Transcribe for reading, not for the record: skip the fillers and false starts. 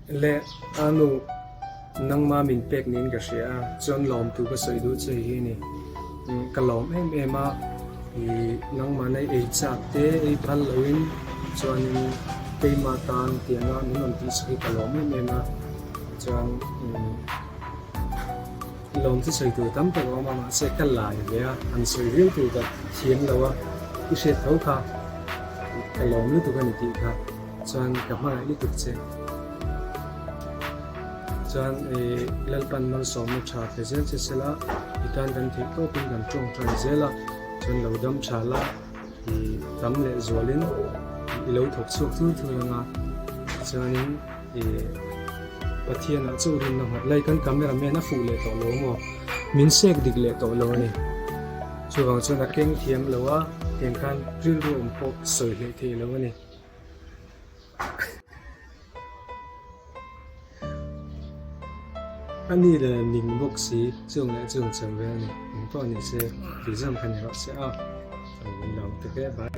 Le a nu nangma min pek niin ka hria a, chuan lawmtu ka sawi duh che hi a ni. Ka lawm em em a, ih nangmahna i ei chak te ei phal loin chuanin keimah tan tianga min rawn tih sak hi ka lawm em em a, chuan lawm chu sawi tur tam tak a awm a, mahse ka lai ve a, an sawi viau tur ka thiam lo a, i hriat tho kha ka lawm lutuk a ni tih kha. Chuan ka hmangaih lutuk che. Chuan i Lalpan malsawmna tha pe zel che sela, i tan kan theih tawpin kan tawngtai zel a, chuan lo dam tha la, i tam leh zualin i lo thawk chhuak thur thur ang a, chuanin i Pathianah chauh rinna nghat lai kan camera man a fuh leh tawh lo maw? Min sek dik leh tawh lo a ni. Chuvang chuan a keng thiam lo a, tiang khan rilru awm pawh sawi hleih theih lo a ni. A ni leh ning bawk si chung leh chung chho ve a ni. Eng pawh ni se tih zawng kha ni rawh se a. Min lo ti ve bai.